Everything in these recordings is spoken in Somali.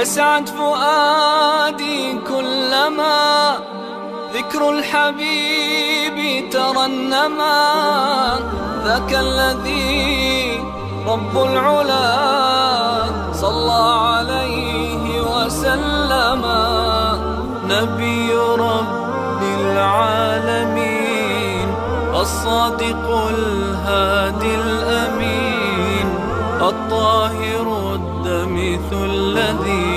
يسعد فؤادي كلما ذكر الحبيب ترنما، ذاك الذي رب العلا صلى عليه وسلم. نبي رب العالمين، الصادق الهادي الأمين، الطاهر الدمث الذي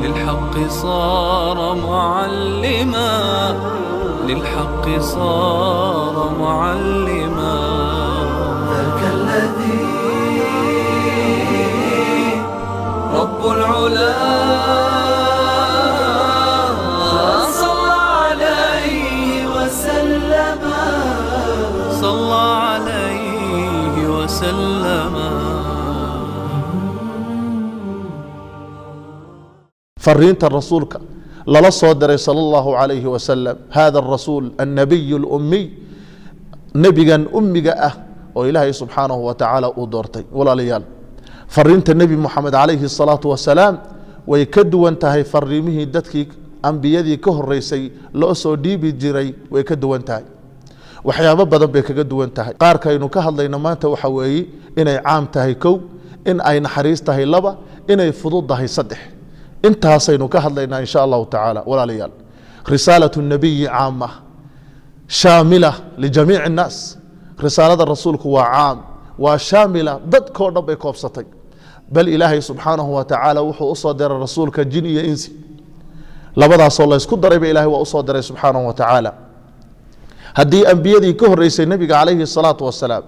للحق صار معلما، للحق صار معلما. ذاك الذي رب العلا صلى عليه وسلم، صلى عليه وسلم. Fariinta rasuulka lala soo diray sala allahu calayhi wasalam, hada arasuul annabiy alummiy, nebigan ummiga ah oo ilaahay subxaanahu wa tacaala uu doortay. Walaalayaal, fariinta Nebi Moxamed calayhi asalaatu wasalaam way ka duwan tahay fariimihii dadkii ambiyadii ka horeysay loo soo dhiibi jiray, way ka duwan tahay, waxyaabo badan bay kaga duwan tahay. Qaarkaynu ka hadlayno maanta waxa weeye inay caam tahay kow, in ay naxariis tahay laba, inay fudud tahay saddex. Intaasaynu ka hadlaynaa insha allahu tacaala. Walaalayaal, risaalatu nabiyi caama shaamila lijamiici annaas. Risaalada rasuulku waa caam, waa shaamila, dadkoo dhan bay koobsatay. Bal ilaahay subxaanahu wa tacaala wuxuu usoo diray rasuulka jin iyo insi, labadaasoo laysku darayba ilahay waa usoo diray subxaanahu wa tacaala. Haddii ambiyadii ka horeysay nebiga calayhi salaatu wasalaam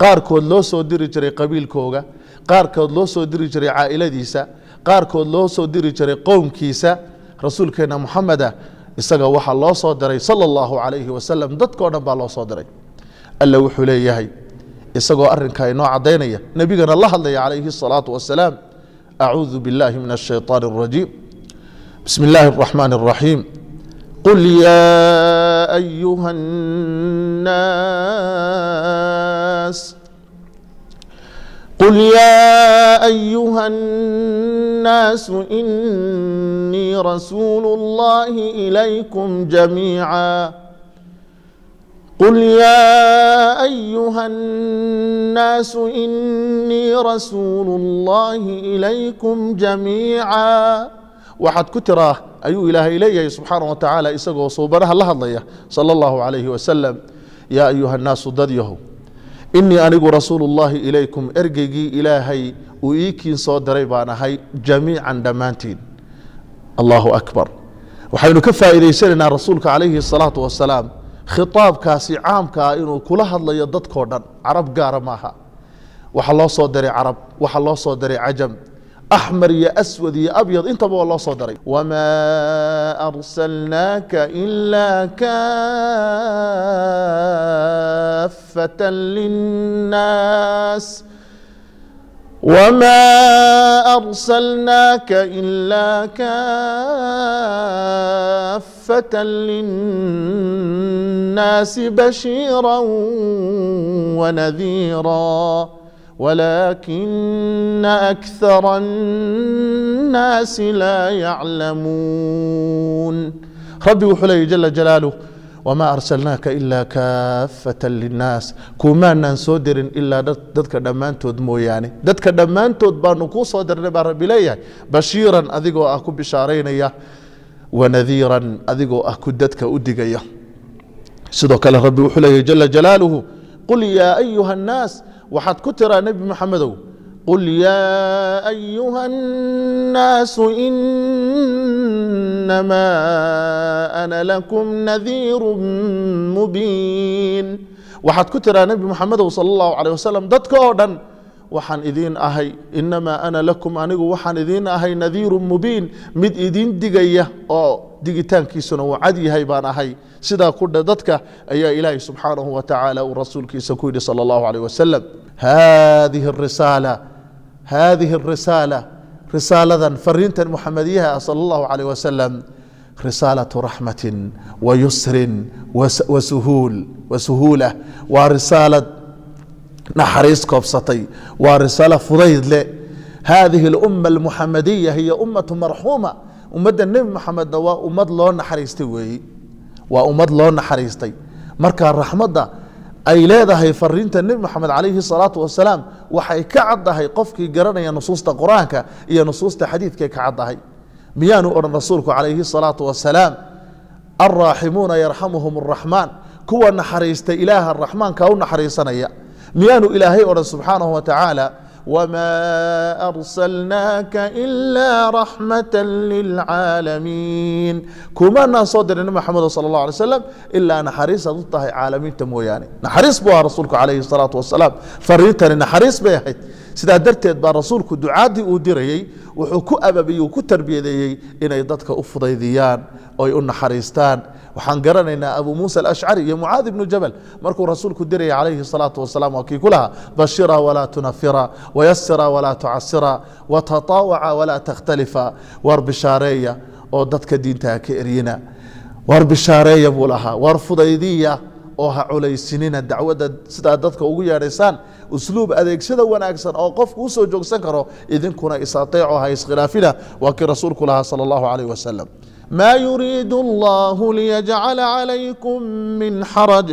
qaarkood loo soo diri jiray qabiilkooga, qaarkood loo soo diri jiray caa'iladiisa, qaarkood loo soo diri jiray qowmkiisa, rasuulkeena Muxameda isaga waxaa loo soo diray sala allahu calayhi wasalam dadkoo dhan baa loo soo diray. Alla wuxuu leeyahay isagoo arrinkaa inoo caddaynaya, nebigana la hadlaya calayhi asalaatu wasalaam: acuudu billahi min ashayطaani alrajiim, bismi illaahi araxmaani araxiim, qul yaa ayuha annaas، قل يا أيها الناس إني رسول الله إليكم جميعا، قل يا أيها الناس إني رسول الله إليكم جميعا. Waxaad ku tiraa ayuu ilaahay leeyahay subxaanaه wa tacaala isagoo suubanaha la hadlaya sala allahu calayhi wasalam: yaa ayuha annaasu, dad yahow, inii anigu rasuulu llahi ilaykum, ergeygii ilaahay uu iikiin soo diray baan ahay, jamiican, dhammaantiin. Allahu akbar. Waxaynu ka faa'iidaysanaynaa rasuulka calayhi asalaatu wasalaam khitaabkaasi caamka ah inuu kula hadlayo dadkoo dhan, carab gaara maaha. Waxaa loo soo diray carab, waxaa loo soo diray cajam, axmar iyo aswad iyo abyad, intaba waa loo soo diray. Wamaa arsalnaaka ilaa kaafatan linnaas، وما أرسلناك إلا كافة للناس بشيرا ونذيرا ولكن أكثر الناس لا يعلمون. ربي وحلي جل جلاله: وما أرسلناك إلا كافة للناس, kumaanaan soo dirin ilaa dadka dhammaantood mooyaane, dadka dhammaantood baanu kuu soo dirnay baa rabbi leeyahay, bashiiran, adigoo ah ku bishaaraynaya, wanadiiran, adigoo ah ku dadka u digaya. Sidoo kale rabbi wuxuu leeyahay jala jalaaluhu: qul yaa ayuha annaas, waxaad ku tiraa nebi Maxamedow, qul yaa ayuha annaasu inamaa ana lakum nadiiru mubiin. Waxaad ku tiraa nebi Maxamedow sala allahu calayh wasalam dadka oo dhan, waxaan idiin ahay, inamaa ana lakum, anigu waxaan idiin ahay, nadiiru mubiin, mid idiin digaya oo digitaankiisuna uu cad yahay baan ahay. Sidaa ku dhe dadka ayaa ilaahay subxaanahu wa tacaala uu rasuulkiisa ku yidhi sala allahu calayh wasalam. Hadihi arisaala, hadihi arisaala, risaaladan, fariintan muxamediyaha ah sala allahu calayh wasalam, risaalatu raxmatin wa yusrin wasuhuul wasuhuula, waa risaalad naxariis koobsatay, waa risaalo fudayd leh. Haadihi alumma almuxamadiya hiya ummatu marxuuma. Ummadda Nebi Maxamedna waa ummad loo naxariistay weeyi, waa ummad loo naxariistay. Marka raxmadda ay leedahay fariinta Nebi Maxamed calayhi salaatu wasalaam waxay ka caddahay qofkii garanaya nusuusta Qur-aanka iyo nusuusta xadiidkay ka caddahay. Miyaanu odhan rasuulku calayhi salaatu wasalaam: alraaximuuna yarxamuhum araxmaan, kuwa naxariista Ilaaha raxmaanka u naxariisanaya? Miyaanu Ilaahay odhan subxaanahu wa tacaala: wmaa arsalnaaka ilaa raxmata lilcaalamiin, kumanaan soo diray Nabi Maxamed sala Allah alay slam ilaa naxariisaad u tahay caalamiinta mooyaane? Naxariis buu ahaa rasuulku calayhi salaatu wasalaam. Fariintani naxariis bay ahayd. Sidaa darteed baa rasuulku ducaadii uu dirayey wuxuu ku ababiyey, uu ku tarbiyadeeyey inay dadka u fudaydiyaan oy u naxariistaan. Waxaan garanaynaa Abu Muusa Alashcari iyo Mucaad ibnu Jabal markuu rasuulku dirayay calayhi salaatu wasalaam, waa kii ku lahaa: bashira walaa tunafira, wayasira walaa tucasira, watataawaca walaa takhtalifa. War bishaareeya oo dadka diinta ha ka eryina, war bishaareeya buu lahaa, war fudaydiya oo ha culaysinina dacwadda. Sidaa dadka ugu yeedhaysaan usluub adeegsada wanaagsan oo qofku usoo joogsan karo, idinkuna isateeco, ha iskhilaafina, waa kii rasuulku lahaa sala allahu calayh wasalam. ما يريد الله ليجعل عليكم من حرج،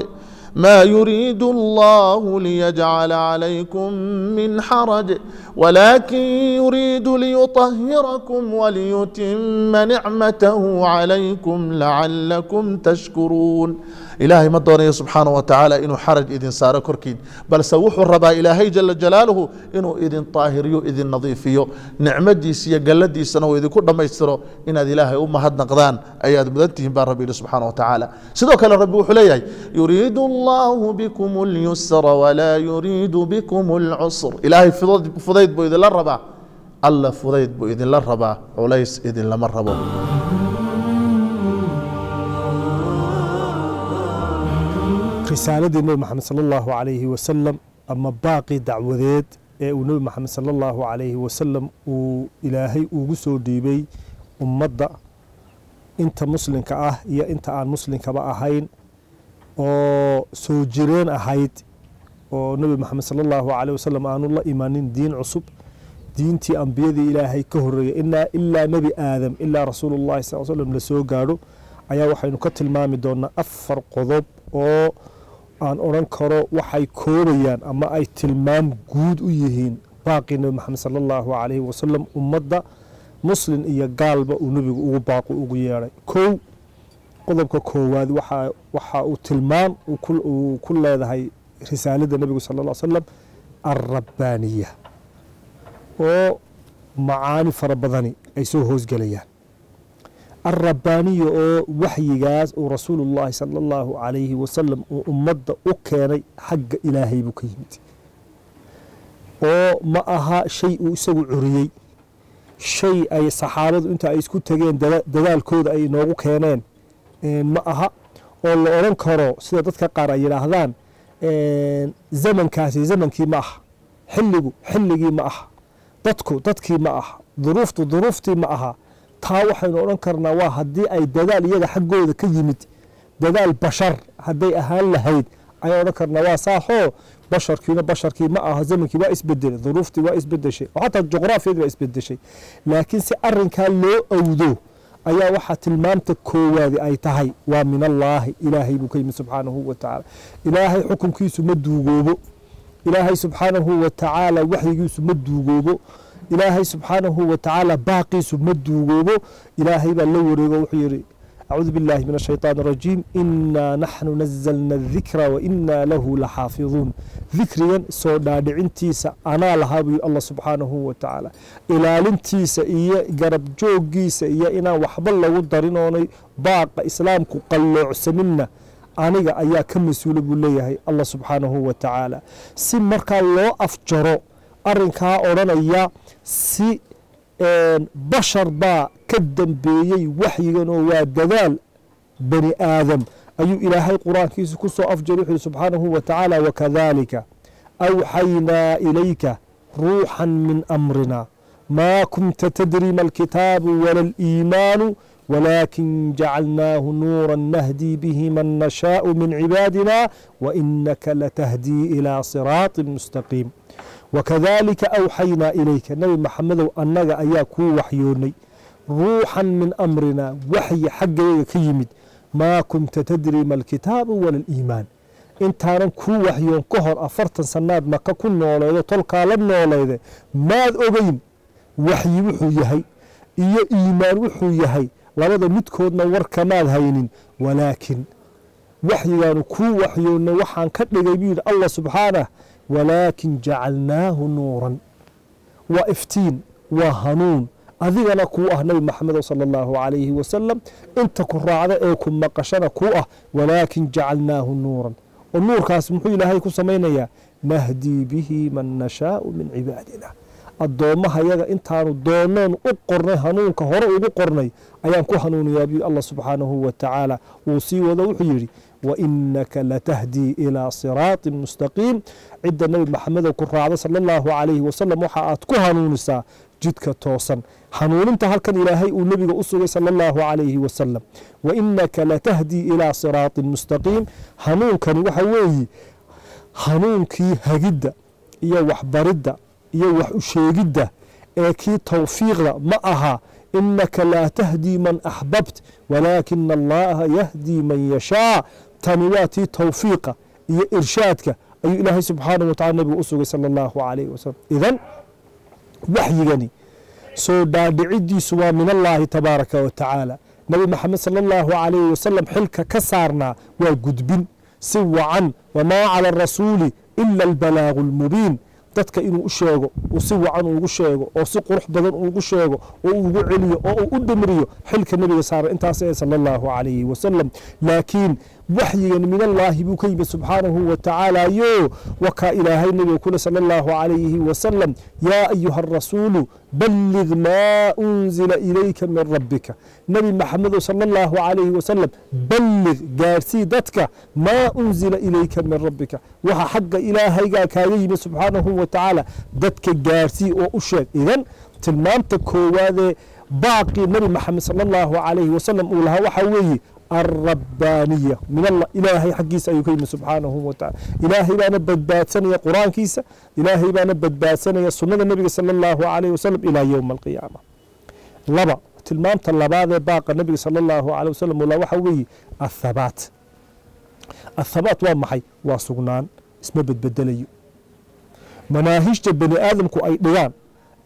ما يريد الله ليجعل عليكم من حرج، ولكن يريد ليطهركم وليتم نعمته عليكم لعلكم تشكرون. Ilaahay ma doonayo subxaanaه wa tacaala inuu xaraj idin saaro korkiin, balse wuxuu rabaa Ilaahay jala jalaaluhu inuu idin daahiriyo, idin nadiifiyo, nicmadiisa iyo galladiisana uu idinku dhammaystiro. Inaad Ilaahay u mahadnaqdaan ayaad mudan tihiin, baa Rabbi yihi subxaana wa tacaala. Sidoo kale Rabbi wuxuu leeyahay: yuriidu allahu bikum اlyusra walaa yuriidu bikum اlcusr. Ilaahay fudayd buu idinla rabaa, Alla fudayd buu idinla rabaa, culays idinlama rabo. Risaaladii Nebi Maxamed sala allahu calayhi wasalam ama baaqii dacwadeed ee uu Nebi Maxamed sala allahu calayhi wasalam uu Ilaahay ugu soo dhiibay ummadda, inta muslimka ah iyo inta aan muslimkaba ahayn, oo soo jireen ahayd, oo Nebi Maxamed sala allahu calayh wasalam aanu la imanin diin cusub, diintii ambiyadii Ilaahay ka horreeyay ilaa Nebi Aadam ilaa Rasuulullahi sal slam la soo gaadho, ayaa waxaynu ka tilmaami doonaa 4 qodob oo aan odhan karo waxay koobayaan ama ay tilmaam guud u yihiin baaqii Nebi Maxamed sala allahu calayhi wasalam ummadda muslin iyo gaalba uu nebigu ugu baaqo, ugu yeedhay. Kow, qodobka koowaad waxa uu tilmaam uu ku leedahay risaalada nebigu sala alla slam alrabbaaniya, oo macaani fara badani ay soo hoosgelayaan. Alrabbaaniya oo waxyigaas uu Rasuulullaahi sala allahu calayhi wasalam uu ummadda u keenay xagga Ilaahay buu ka yimid, oo ma aha shay uu isagu curiyey, shay ay saxaabadu inta ay isku tegeen dadaalkooda ay inoogu keeneen ma aha, oo la odhan karo sida dadka qaar ay yidhaahdaan: zamankaasi zamankii ma aha, xilligu xilligii ma aha, dadku dadkii ma aha, duruuftu duruuftii ma aha. Taa waxaynu odhan karnaa waa haddii ay dadaal iyaga xaggooda ka yimid, dadaal bashar hadday ahaan lahayd, ayaan odhan karnaa waa saaxoo. Basharkiina basharkii ma aha, zamankii waa isbedelay, duruuftii waa isbedeshay, oo xataa juqraafiyadii waa isbedeshay. Laakiin si arrinkaa loo awdo ayaa waxaa tilmaamta koowaadi ay tahay waa min allaahi, Ilaahay buu ka yimid subxaanahu wa tacaala. Ilaahay xukunkiisu ma duugoobo, Ilaahay subxaanahu wa tacaala waxyigiisu ma duugoobo, Ilaahay subxaanahu wa tacaala baaqiisu ma duugoobo. Ilaahay baa la wareego, wuxuu yidhi: acuudu billahi min ashaytaan arajiim, inaa naxnu nazalna adikra wa inaa lahu laxaafiduun. Dikrigan soo dhaadhicintiisa anaa lahaa, buu yidhi Allah subxaanahu wa tacaala. Ilaalintiisa iyo garab jooggiisa iyo inaan waxba lagu darin oonay baaqa islaamku qalloocsaminna aniga ayaa ka mas-uula, buu leeyahay Allah subxaanahu wa tacaala. Si markaa loo afjaro arrinkaa odhanaya si bashar baa ka dambeeyey waxyigan oo waa dadaal bani aadam, ayuu Ilaahay qur-aankiisa ku soo afjaray. Wuxuu yihi subxaanahu wa tacaala: wakadalika awxaynaa ilayka ruuxan min amrina, maa kunta tadri ma alkitaabu wala aliimaanu, Walaakin jacalnaahu nuuran nahdii bihi man nashaau min cibaadina wainaka latahdii ilaa siraatin mustaqiim. Wakadalika awxaynaa ilayka, Nebi Maxamedow, annaga ayaa kuu waxyoonnay ruuxan min amrina, waxyi xaggayaga ka yimid. Maa kunta tadri ma alkitaabu wala aliimaan. Intaanan kuu waxyoon ka hor 40 sannaad Maka ku nooleedo, tolkaa la nooleede, maad ogeyn waxyi wuxuu yahay iyo iimaan wuxuu yahay, labada midkoodna warkamaad haynin. Walaakin waxyigaanu kuu waxyoonnay waxaan ka dhigay, buu yidhi Allah subxaanah, walaakin jacalnaahu nuuran, waa iftiin, waa hanuun adigana kuu ah, Nebi Maxamedo sala allahu calayhi wasalam, inta ku raacda ee ku maqashana kuu ah. Walaakin jacalnaahu nuuran, oo nuurkaas muxuu Ilaahay ku samaynayaa? Nahdii bihi man nashaau min cibaadina, addoommahayaga intaanu doonoon u qornay hanuunka hore ugu qornay ayaan ku hanuuniyaa, buu Allah subxaanahu wa tacaala. Uu sii wado, wuxuu yidhi wainaka latahdii ilaa siraatin mustaqiim. Cidda Nebi Maxamedow ku raacda sala allahu calayhi wasalam waxa aad ku hanuunisaa jidka toosan. Hanuuninta halkan Ilaahay uu nebiga u sugay sala allahu calayhi wasalam, wainaka latahdii ilaa siraatin mustaqiim, hanuunkani waxa weeyi hanuunkii hagidda iyo waxbaridda iyo wax u sheegidda ee kii towfiiqda ma aha. Inaka laa tahdii man axbabt walaakina allaha yahdii man yashaa. Tani waa tii towfiiqa iyo irshaadka ayuu Ilaahay subxaanahu watacala nebiga u sugay sala allahu calayhi wasalam. Idan waxyigani soo dhaadhicidiisu waa min allaahi tabaaraka wa tacaala. Nebi Maxamed sala allahu calayhi wasalam xilka ka saarnaa waa gudbin si wacan. Wamaa cala arasuuli ila albalaagu almubiin. Dadka inuu u sheego, uu si wacan ugu sheego oo si qurux badan ugu sheego oo ugu celiyo oo uu u dhimriyo, xilka nebiga saaran intaas ee sala allahu calayhi wasalam. Laakiin waxyigan min allaahi buu ka yimid subxaanahu wa tacaala. Yo wakaa Ilaahay nebiga kule sala allahu calayhi wasalam: yaa ayuha arasuulu ballig maa unzila ilayka min rabbika. Nebi Maxamedow sala allahu calayhi wasalam, ballig, gaarsii dadka, maa unzila ilayka min rabbika, waxa xagga Ilaahaygaa kaaga yimid subxaanahu wa tacaala dadka gaarsii oo u sheeg. Idan tilmaamta koowaadee baaqii Nebi Maxamed sala allahu calayhi wasalam uu lahaa waxaa weeye alrabbaaniya min allah, Ilaahay xaggiisa ayuu ka yimid subxaanahu wa tacala. Ilaahay baana badbaadsanaya Qur-aankiisa, Ilaahay baana badbaadsanaya sunnada nebiga sala allahu calayhi wasalam ilaa yowma alqiyaama. Laba, tilmaamta labaad ee baaqa nebiga sala allahu calayh wasalam uu lahaa waxaa weeye athabaat. Athabaat waa maxay? Waa sugnaan, isma bedbedelayo. Manaahijta bani aadamku ay dhigaan,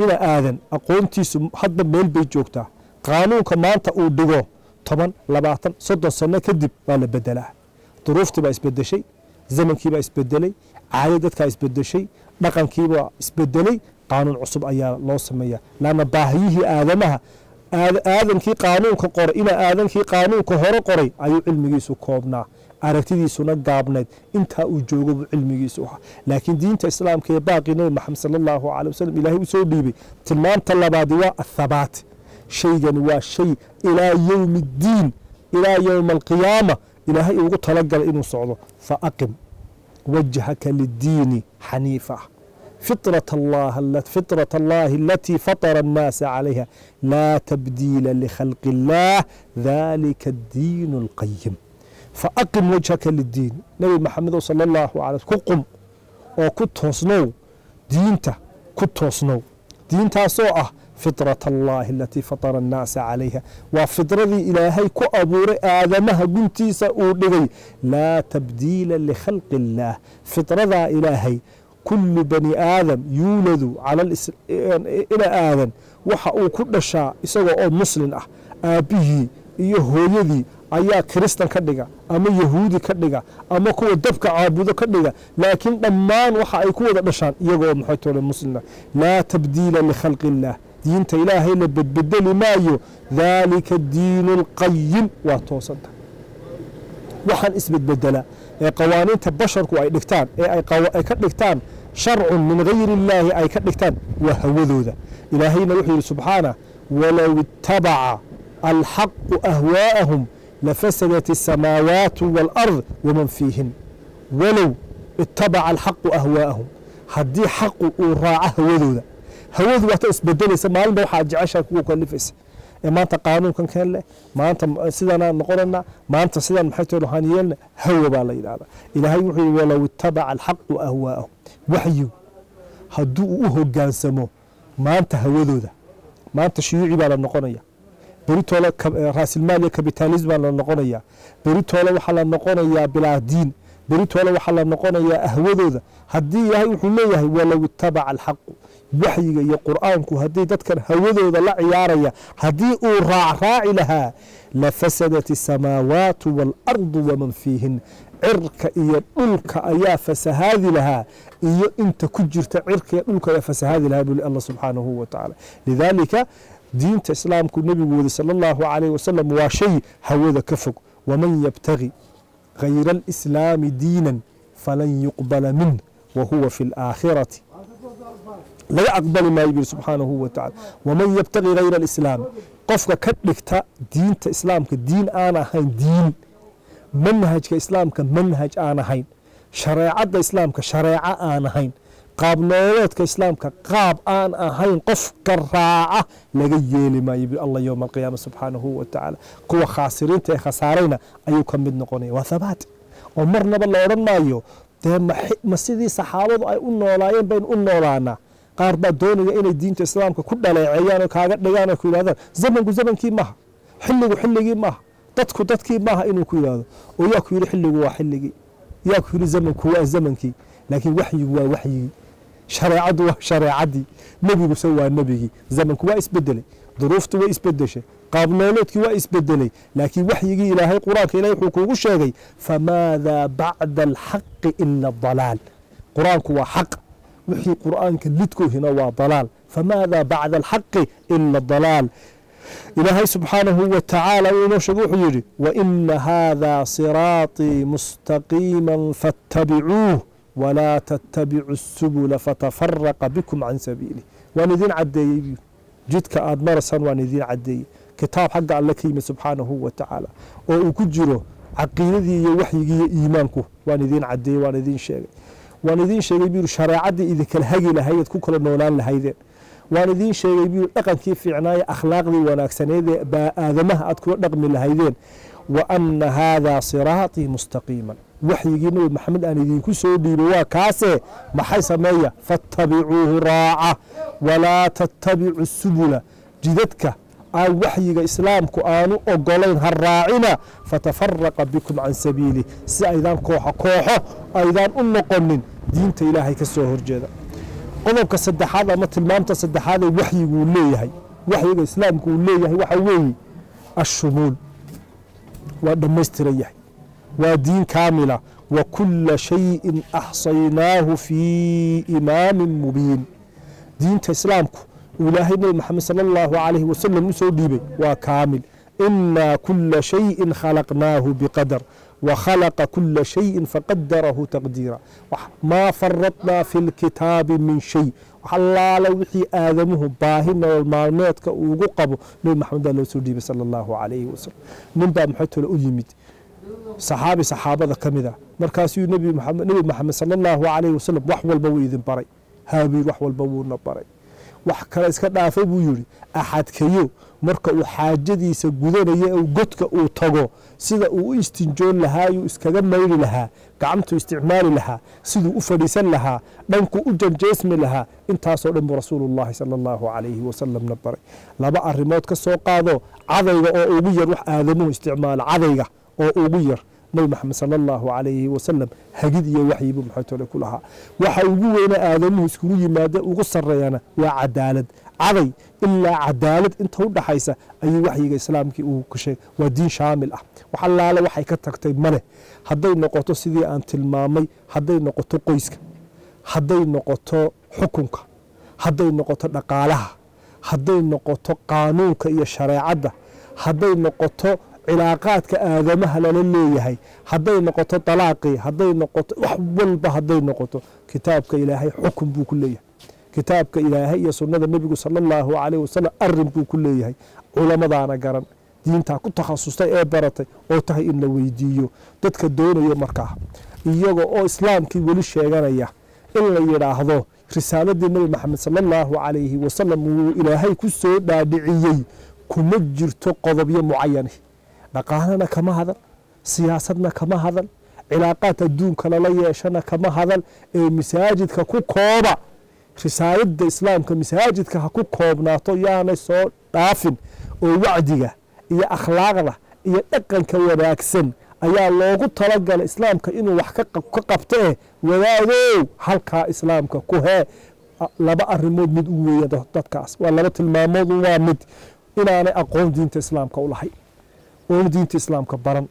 ina aadan aqoontiisu hadba meel bay joogtaa. Qaanuunka maanta uu dhigo 10, 20, 30 sano kadib waa la bedelaa. Duruuftii baa isbedeshay, zamankii baa isbedelay, caado dadkaa isbedeshay, dhaqankiibaa isbedelay, qaanuun cusub ayaa loo sameeyaa, laanna baahiyihii aadamaha, aadankii qaanuunka qoray, ina aadankii qaanuunka hore qoray ayuu cilmigiisu koobnaa, aragtidiisuna gaabnayd, intaa uu joogo buu cilmigiisu ahaa. Laakiin diinta Islaamka ee baaqii Nebi Maxamed sala allahu calay wasalam Ilaahay u soo dhiibay, tilmaamta labaadi waa athabaat. Shaygani waa shay ilaa yowmi addiin, ilaa yowma alqiyaama Ilaahay ugu talagalay inuu socdo. Faaqim wajhaka liddiini xaniifa fitraة allahi alatii fatara الnaasa calayha laa tabdiila likhalqi اllah dalika addiin اlqayim. Faaqim wajhaka liddiin, Nebi Maxamedow sala allahu alay, ku qum oo ku toosnow diinta, ku toosnow diintaasoo ah fitraة allahi alatii fatara annaasa calayha, waa fitradii Ilaahay ku abuuray aadamaha guntiisa uu dhigay. Laa tabdiila likhalqi illaah, fitradaa Ilaahay. Kulu bani aadam yuuladu cala ina aadan, waxa uu ku dhashaa isagoo oo muslin ah. Aabbihii iyo hooyadii ayaa kiristan ka dhiga ama yahuudi ka dhiga ama kuwa dabka caabudo ka dhiga, laakiin dhammaan waxa ay ku wada dhashaan iyagoo maxaytole muslina. Laa tabdiila likhalqi illaah, diinta Ilaahay la bedbedeli maayo. Daalika diinu alqayim, waa toosanta. Waxaan isbedbedelaa ee qawaaniinta basharku ay dhigtaan ee ay ka dhigtaan sharcun min gayri illaahi ay ka dhigtaan waa hawadooda. Ilaahayna wuxuu yidhi subxaanah: walow ittabaca alxaqu ahwaa'ahum lafasadat asamaawaatu waalard waman fiihin. Walow ittabaca alxaqu ahwaa'ahum, haddii xaqu uu raaco hawadooda, hawadu waata isbedelaysa, maalinba waxaad jeceshahay kugu kalifaysa. Ee maanta qaanuunkan keen leh, maanta sidanaan noqonana, maanta sidan maxay tahay waxaan yeelna, hawa baa la yidhahdaa. Ilaahay wuxuu yidhi walow ittabaca alxaqu ahwaa'ahum, waxyigu hadduu u hoggaansamo maanta hawadooda, maanta shuyuuci baa la noqonaya, beritoole raasilmaal iyo kapitalism baa la noqonaya, beritoole waxaa la noqonayaa bilaa diin, beritoole waxaa la noqonayaa ahwadooda. Haddii Ilaahay wuxuu leeyahay walow ittabaca alxaqu, waxyiga iyo qur'aanku haddii dadkan hawadooda la ciyaaraya haddii uu raacraaci lahaa, lafasadat asamaawaatu waalardu waman fiihin, cirka iyo dhulka ayaa fasahaadi lahaa iyo inta ku jirta cirka iyo dhulka ayaa fasahaadi lahaa buu Allah subxaanahu wa tacaala. Lidaalika diinta islaamku nebigu wadi sala allahu calayhi wasalam waa shay hawada ka fog. Waman yabtagi gayra alislaami diinan falan yuqbala minh wahuwa fi alaakhirati, laga aqbali maayo buu subxaanahu wa tacaala. Waman yabtagi gayra alislaam, qofka ka dhigta diinta islaamka diin aan ahayn, diin manhajka islaamka manhaj aan ahayn, shareecadda islaamka shareeco aan ahayn, qaab nololeedka islaamka qaab aan ahayn, qofka raaca laga yeeli maayo bi Allah yowma alqiyaama subxaanahu wa tacaala. Kuwa khaasiriinta ee khasaarayna ayuu ka mid noqonaya. Waa thabaat oo marnaba la odhan maayo dee ma sidii saxaabadu ay u noolaayeen baynu u noolaanaa. Qaar baa doonaya inay diinta islaamka ku dhaleeceeyaan oo kaaga dhigaan oo ku yidhahdaan zamanku zamankii maaha, xilligu xilligii maaha, dadku dadkii maaha inuu ku yidhaahdo. Oo yaa ku yidhi xilligu waa xilligii, yaa ku yidhi zamanku waa zamankii? Laakiin waxyigu waa waxyigii, shareecaddu waa shareecaddii, nebiguse waa nebigii. Zamanku waa isbedelay, duruuftu way isbedeshay, qaab nololeedkii waa isbedelay, laakiin waxyigii Ilaahay, qur-aanka Ilahay wuxuu kuugu sheegay famaadaa bacda alxaqi ila adalaal. Qur-aanku waa xaq, wixii qur-aanka lidkoohina waa dalaal. Famaadaa bacda alxaqi ila adalaal. Ilaahay subxaanahu wa tacaala uu inoo sheegay, wuxuu yidhi waina haadaa siraatii mustaqiima fattabicuuh walaa tattabicu subula fatafaraqa bikum can sabiilih. Waan idiin caddeeyey buu jidka aad maraysaan, waan idiin caddeeyey kitaab xagga alle ka yimid subxaanahu wa tacaala oo uu ku jiro caqiidadii iyo waxyigii iyo iimaanku. Waan idiin caddeeyey, waan idiin sheegay, waan idiin sheegay buu shareecaddii idinkala hagi lahayd ku kala noolaan lahaydeen. Waan idiin sheegay buu dhaqankii fiicnaaye, akhlaaqdii wanaagsaneed ee baa aadamaha aad kula dhaqmi lahaydeen. Wa anna haadaa siraatii mustaqiiman, waxyigii Nabi Maxamed aan idinku soo dhiibay waa kaase, maxay sameeya? Fattabicuuhu, raaca. Walaa tattabicu subula, jidadka aan waxyiga islaamku aanu ogolayn ha raacina. Fatafaraqa bikum can sabiilih, si aydaan kooxo kooxo aydaan u noqonin diinta Ilaahay ka soo horjeeda. Qodobka saddexaad ama tilmaamta saddexaad ee waxyigu uu leeyahay, waxyiga islaamku uu leeyahay, waxa weeye ashumuul, waa dhammaystiran yahay, waa diin kaamila. Wa kula shayin axsaynaahu fii imaamin mubiin. Diinta islaamku uu Ilaahay Nebi Maxamed sala allahu calayhi wasalam u soo dhiibay waa kaamil. Inaa kula shayin khalaqnaahu biqadar وخلق كل شيء فقدره تقديرا، ما فرطنا في الكتاب من شيء. Waxalaala wixii aadamuhu baahi nolol maalmeedka uu ugu qabo Nebi Maxamed baa loo soo dhiibay sala allahu calayhi wasalam. Nin baa maxay tole u yimid saxaabi saxaabada ka mid ah, markaasuu Nebi Maxamed, Nebi Maxamed sala allahu calayhi wasalam wax walba wuu idin baray haabiil, wax walba wuuna baray, wax kale iska dhaafay buu yidhi, axadkayo marka uu xaajadiisa gudanayo ee godka uu tago, sida uu u istinjoon lahaayuu iskaga mayri lahaa, gacantuu isticmaali lahaa, siduu u fadhiisan lahaa, dhankuu u janjeesmi lahaa, intaasoo dhan buu Rasuulullahi sala allahu calayhi wasalamna baray. Laba arrimood ka soo qaado, cadayga oo ugu yar wax aadamuhu isticmaalo, cadayga oo ugu yar Nabi Maxamed sala allahu calayhi wasalam hagid iyo waxyi buu maxaytole ku lahaa. Waxa ugu weyna aadamuhu iskugu yimaada ugu sarreeyana waa cadaalad. Caday ilaa cadaalad inta u dhaxaysa ayuu waxyiga islaamkii uu ku sheegay. Waa diin shaamil ah, wax allaale waxay ka tagtay male. Hadday noqoto sidii aan tilmaamay, hadday noqoto qoyska, hadday noqoto xukunka, hadday noqoto dhaqaalaha, hadday noqoto qaanuunka iyo shareecadda, hadday noqoto cilaaqaadka aadamaha lala leeyahay, hadday noqoto dalaaqii, hadday noqoto wax walba, hadday noqoto, kitaabka Ilaahay xukun buu ku leeyahay. Kitaabka Ilaahay iyo sunnada Nebigu sala allahu calayh wasalam arrin buu ku leeyahay. Culamadaana garan diintaa ku takhasustay ee baratay oo tahay in la weydiiyo. Dadka doonaya markaa iyaga oo islaamkii weli sheeganaya in la yidhaahdo risaaladii Nebi Maxamed sala allahu calayhi wasalam uu Ilaahay ku soo dhaadhiciyey Kuma jirto qodobyo mucayani, dhaqaalana kama hadal, siyaasadna kama hadal, cilaaqaad adduunka lala yeeshana kama hadal. Ee masaajidka ku kooba risaaladda islaamka, masaajidka ha ku koobnaato, yaanay soo dhaafin. Oo wacdiga iyo akhlaaqda iyo dhaqanka wanaagsan ayaa loogu talagalay islaamka inuu wax ka qabto. Wadaadow, halkaa islaamka ku hee. Laba arrimood mid u weeya dadkaas, waa laba tilmaamood. Waa mid, inaanay aqoon diinta islaamka u lahayn, oona diinta islaamka baran,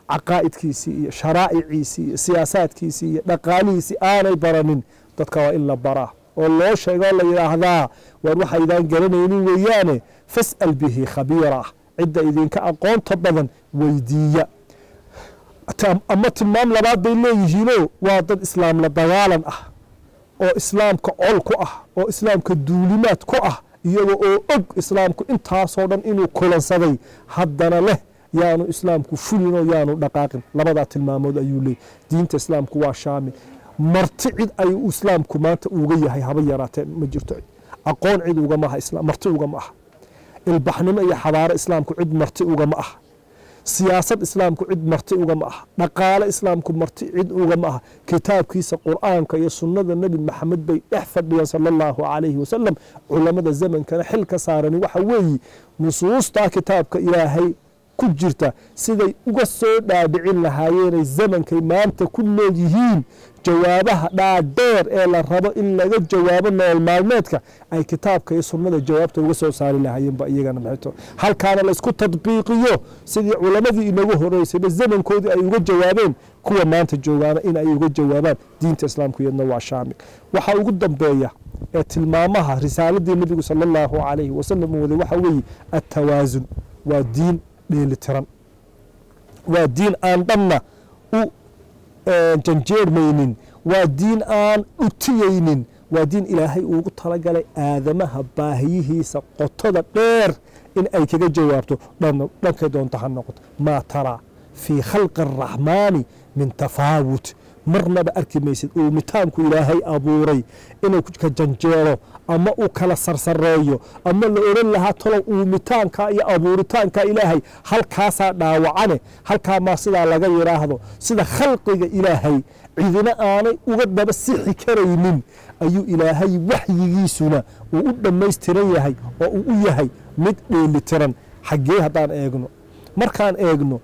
caqaa'idkiisii iyo sharaa'iciisii iyo siyaasaadkiisii iyo dhaqaalihiisii aanay baranin. Dadka waa in la baraa oo loo sheego, la yidhaahdaa: "Waar waxaydaan garanaynin weeyaane, fas'al bihi khabiira," cidda idinka aqoonta badan weydiiya. Ama tilmaam labaad bay leeyihiinoo, waa dad islaam la dagaalan ah oo islaamka col ku ah oo islaamka duulimaad ku ah, iyaga oo og islaamku intaasoo dhan inuu kulansaday, haddana leh yaanu islaamku fulinoo yaanu dhaqaaqin. Labadaa tilmaamood ayuu leeyay. Diinta islaamku waa shaamil. Marti cid ay islaamku maanta uga yahay haba yaraatee ma jirto. Aqoon cid ugama aha, marti ugama aha. Ilbaxnimo iyo xabaaro islaamku cid marti ugama aha. Siyaasad islaamku cid marti ugama aha. Dhaqaale islaamku marti cid ugama aha. Kitaabkiisa Qur'aanka iyo sunnada Nebi Maxamed bay dhex fadhiyaan, sala Allahu calayhi wasalam. Culamada zamankana xil ka saarani waxa weeye nusuustaa kitaabka Ilaahay ku jirta siday uga soo dhaadhicin lahaayeenay zamankay maanta ku nool yihiin, jawaabaha dhaadheer ee la rabo in laga jawaabo nolol maalmeedka ay kitaabka iyo sunnada jawaabta uga soo saari lahaayeenba iyagana maxayto halkaana la isku tadbiiqiyo, sidii culamadii inagu horeysayba zamankoodii ay uga jawaabeen, kuwa maanta joogaana in ay uga jawaabaan. Diinta islaamku iyadna waa shaamil. Waxaa ugu dambeeya ee tilmaamaha risaaladii nebigu sala Allahu calayhi wasalam uu waday waxa weeye attawaasun. Waa diin dheelitiran, waa diin aan dhanna u janjeermaynin, waa diin aan dhutiyeynin, waa diin Ilaahay ugu talagalay aadamaha baahiyihiisa qotoda dheer in ay kaga jawaabto, dhankay doonto ha noqoto. Maa taraa fii khalqi araxmaani min tafaawut. Marnaba arki maysid uumitaanku Ilaahay abuuray inuu ka janjeero ama uu kala sarsareeyo ama la odhan lahaa: "Talow uumitaanka iyo abuuritaanka Ilaahay halkaasaa dhaawacane, halkaa maa sidaa laga yidhaahdo?" Sida khalqiga Ilaahay cidina aanay uga daba sixi karaynin ayuu Ilaahay waxyigiisuna uu u dhammaystiran yahay oo uu u yahay mid dheelitiran. Xaggee haddaan eegno, markaan eegno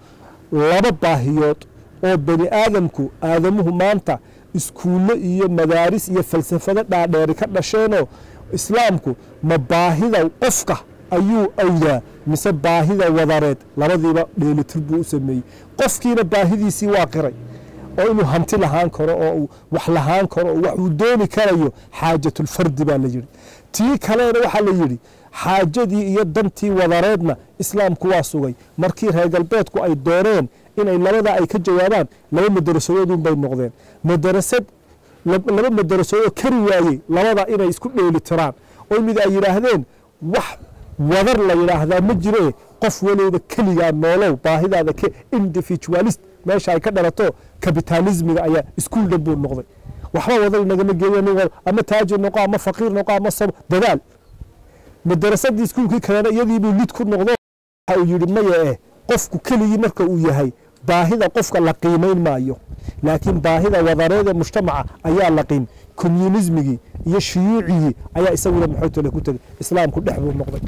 laba baahiyood oo bani aadamku, aadamuhu maanta iskuullo iyo madaaris iyo falsafado dhaadheeri ka dhasheenoo, islaamku ma baahida qofka ayuu awdaa mise baahida wadareed? Labadiiba dheelitir buu u sameeyey. Qofkiina baahidiisii waa qiray oo inuu hanti lahaan karo oo uu wax lahaan karo oo wax uu dooni karayo, xaajatulfardi baa la yidhi. Tii kalena waxaa la yidhi xaajadii iyo dantii wadareedna islaamku waa sugay. Markii reer galbeedku ay dooneen inay labadaa ay ka jawaabaan, laba madarasadoodun bay noqdeen. Madarasad, laba madarasadood kari waayey labada inay isku dheeli tiraan, oo mid ay yidhaahdeen wax wadar la yidhaahdaa ma jire, qof walowba keligaa noolow, baahidaada ke individualist meesha ay ka dhalato kapitalismiga ayaa iskuul dhan buu noqday. Waxba wadar nagama geeyo, nin ama taajir noqo ama faqiir noqo ama sab dadaal. Madarasadii iskuulkii kalena iyadiibuu lid ku noqdo, waxa uu yidhi: "Maya, qofku keligii marka uu yahay baahida qofka la qiimayn maayo, laakiin baahida wadareed ee mujtamaca ayaa la qiim." Communismigii iyo shuyuucigii ayaa isaguna maxootole ku tegey. Islaamku dhex buu noqday,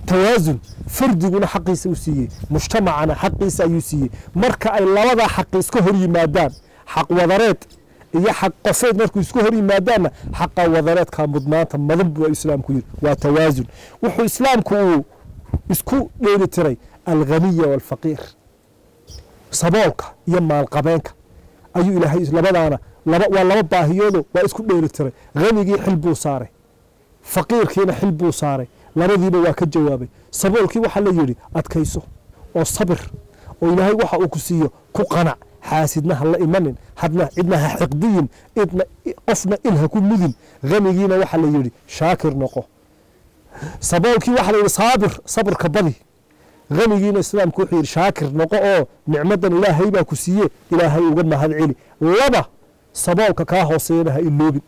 tawaasun. Fardiguna xaqiisa u siiyey, mujtamacana xaqiisa ayuu siiyey. Marka ay labadaa xaqi iska hor yimaadaan, xaq wadareed iyo xaq qofeed markuu isku hor yimaadaanna, xaqa wadareedkaa mudnaanta madan buu islaamku yidhi. Waa tawaasun. Wuxuu islaamku uu isku dheeli tiray alghaniya waalfaqiir, saboolka iyo maalqabeenka ayuu Ilaahay labadaana laba, waa laba baahiyoodo, waa isku dheeli tiray. Hanigii xil buu saaray, faqiirkiina xil buu saaray, labadiiba waa ka jawaabay. Saboolkii waxaa la yidhi: "Adkayso oo sabir oo Ilaahay waxa uu ku siiyo ku qanac, xaasidna ha la imanin, hadna cidna ha xiqdiyin, idna qofna il ha ku mudin." Hanigiina waxaa la yidhi: "Shaakir noqo." Saboolkii waxaa la yidhi: "Saabir, sabirka badi." Hanigiina islaamku wuxuu yidhi: "Shaakir noqo oo nicmadan Ilaahay baa ku siiye, Ilaahay uga mahad celi." Laba, saboolka kaa hooseeyana ha iloobin.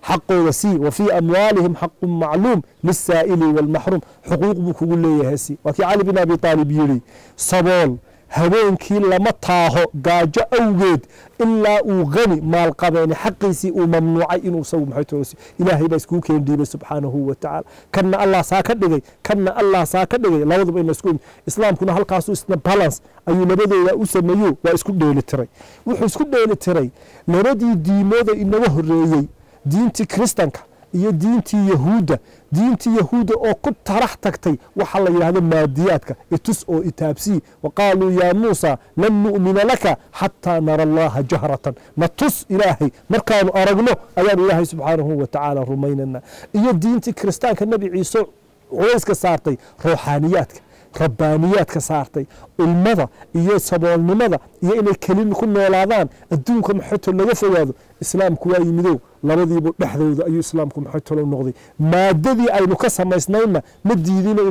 Xaqooda sii. Wa fii amwaalihim xaqun macluum lisaa'ili waalmaxruum. Xuquuq buu kugu leeyahay sii. Waa kii Cali bin Abi Taalib yidhi, sabool habeenkii lama taaho gaajo awgeed ilaa uu qani maalqabeeni xaqiisii uu mamnuucay inuu isagu maxay toosi. Ilaahay baa iskugu keen dhiibay subxaanahu wa tacaala. Kanna Allah saa ka dhigay, kanna Allah saa ka dhigay, labaduba in la isku. Islaamkuna halkaasuu isna balance ayuu labadooda u sameeyo, waa isku dheeli tiray. Wuxuu isku dheeli tiray labadii diimooda inaga horeeyey, diintii Kiristanka iyo diintii Yahuudda. Diintii Yahuudda oo ku tarax tagtay waxaa la yidhahdo maadiyaadka, itus oo itaabsii. Waqaaluu yaa Muusa lan nu'mina laka xataa nara Allaha jahratan, na tus Ilaahay, markaanu aragno ayaanu Ilaahay subxaanahu wa tacaala rumaynana. Iyo diintii Kiristaanka Nebi Ciise culayska saartay ruuxaaniyaadka, rabbaaniyaadka saartay, ulmada iyo saboolnimada iyo inay kelin ku noolaadaan, adduunka maxayto laga fogaado. Islaamku waa yimidow labadiibu dhexdooda ayuu islaamku maxaytolo noqday. Maadadii aynu ka samaysnayna ma diidino,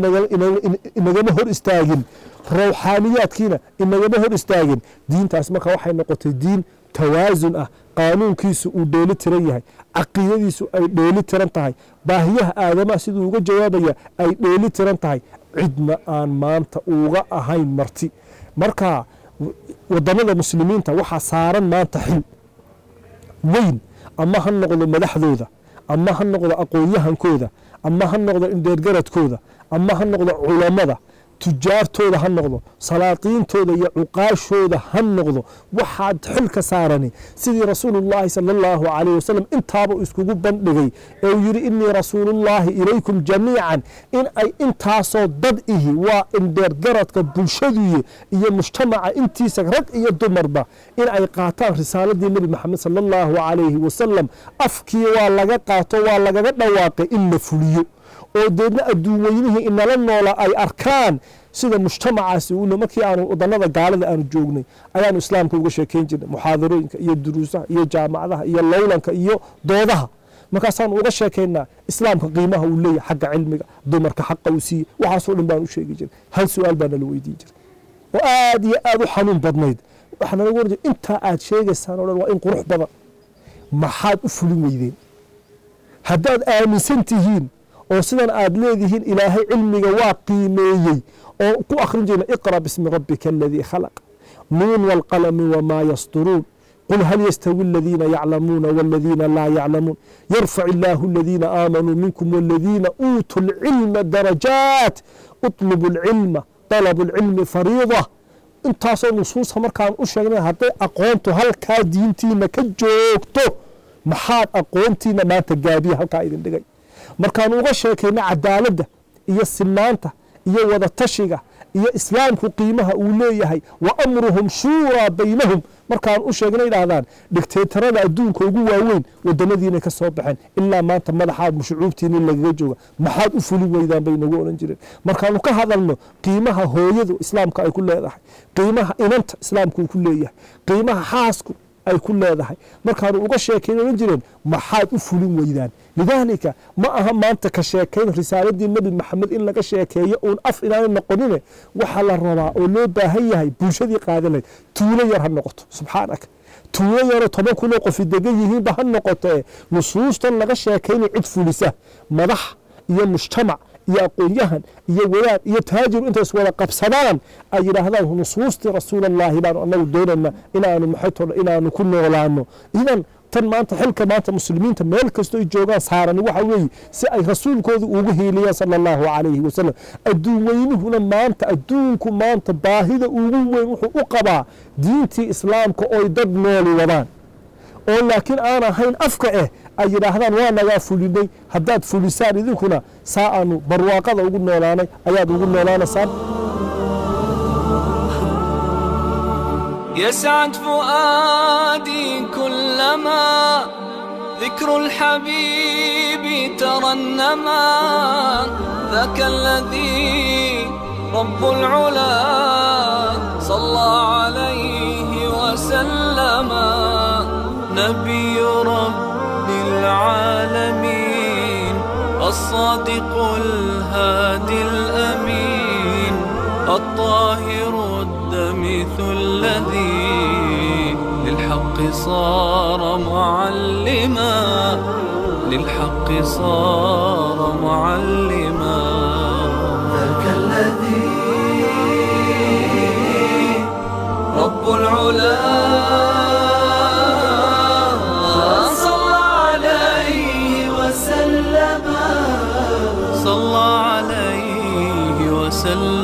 inagama hor istaagin, rawxaaniyaadkiina inagama hor istaagin. Diintaas marka waxay noqotay diin tawaasun ah, qaanuunkiisu uu dheeli tiran yahay, caqiidadiisu ay dheeli tiran tahay, baahiyaha aadamaha siduu uga jawaabaya ay dheeli tiran tahay, cidna aan maanta uga ahayn marti. Marka wadannada muslimiinta waxaa saaran maanta xil weyn, ama ha noqdo madaxdooda, ama ha noqdo aqoon-yahankooda, ama ha noqdo indheergaradkooda, ama ha noqdo culammada, tujaartooda ha noqdo, salaatiintooda iyo cuqaashooda ha noqdo. Waxaad xilka saarani sidii Rasuulullaahi sala allahu calayh wasalam intaaba iskugu bandhigay ee uu yidhi innii rasuulullaahi ilaykum jamiican, in ay intaasoo dad ihi waa indheergaradka bulshaduye iyo mujtamaca intiisa rag iyo dumarba in ay qaataan risaaladii Nebi Maxamed sala allahu calayhi wasalam. Afkii waa laga qaato, waa lagaga dhawaaqay, in la fuliyo oo deedna adduun weynihii inala noola ay arkaan sida mujtamacaasi uuna. Markii aanu wadannada gaalada aanu joognay ayaanu islaamka uga sheekeyn jirnay muxaadarooyinka iyo duruusaha iyo jaamacadaha iyo lowlanka iyo doodaha. Markaasaanu uga sheekaynaa islaamka qiimaha uu leeyahay xagga cilmiga, dumarka xaqa uu siiyey, waxaasoo dhan baan u sheegi jiray. Hal su-aal baa nala weydiin jiray oo aad iyo aad u xanuun badnayd. Waxaa nalagu oran jiray, intaa aad sheegaysaan oo dhan waa in qurux badan, maxaad u fulin weydeen haddaad aaminsan tihiin oo sidan aad leedihiin Ilaahay cilmiga waa qiimeeyey? Oo ku akhrin jirna iqra bismi rabbika aladii khalaq, nuun waalqalami wamaa yasturuun, qul hal yastawi aladiina yaclamuuna waladiina laa yaclamuun, yarfac illaahu aladiina aamanuu minkum waladiina uutuu lcilma darajaat, uطlubu alcilma, طalabu alcilmi fariida. Intaasoo nusuusa markaan u sheegnay, hadday aqoontu halkaa diintiina ka joogto, maxaad aqoontiina maanta gaabiya halkaa idin dhigay? Markaan uga sheekayna cadaaladda iyo sinaanta iyo wadatashiga iyo islaamku qiimaha uu leeyahay, wa amruhum shuuraa baynahum, markaan u sheegnay idhaahdaan dhigteetarada adduunka ugu waaweyn wadamadiinay ka soo baxeen, ilaa maanta madaxaad shucuubtiini lagaga jooga, maxaad u fulin weydaan bay nagu odhan jireen. Markaanu ka hadalno qiimaha hooyadu islaamka ay ku leedahay, qiimaha inanta islaamku uu ku leeyahay, qiimaha xaasku ay ku leedahay, markaanu uga sheekayn odhan jireen maxaad u fulin weydaan? Lidaalika ma aha maanta ka sheekayn risaaladii Nebi Maxamed in laga sheekeeyo uun af inaanay noqonine, waxaa la rabaa oo loo baahan yahay bulshadii qaadan lahayd. Tuulo yar ha noqoto, subxaanaka, tuulo yaroo 10,000 oo qofi degan yihiinba ha noqotee, nusuustan laga sheekaynay cid fulisa, madax iyo mujtamac iyo aqoon-yahan iyo wadaad iyo taajir intay is wada qabsadaan ay yidhaahdaan nusuustii Rasuulallaahi baanu anagu doonayna inaanu maxaytoo inaanu ku noolaano. Idan tan maanta xilka maanta muslimiinta meel kastoo ay joogaan saarani waxa weeye si ay rasuulkooda ugu hiiliyaan sala allahu calayhi wasalam. Adduun weynuhuna maanta, adduunku maanta baahida ugu weyn wuxuu u qabaa diintii islaamka oy dad nooli wadaan, oo laakiin aan ahayn afka ay yidhaahdaan waa nagaa fulinay. Haddaad fulisaan idinkuna saa aanu barwaaqada ugu noolaanay ayaad ugu noolaanaysaan. يسعد فؤادي كلما ذكر الحبيب ترنما، ذاك الذي رب العلا صلى عليه وسلم، نبي رب العالمين، الصادق الهادي الأمين، الطاهر الدمث الذي للحق صار معلما. للحق صار معلما. ذاك الذي رب العلا صلى عليه وسلم، صلى عليه وسلم.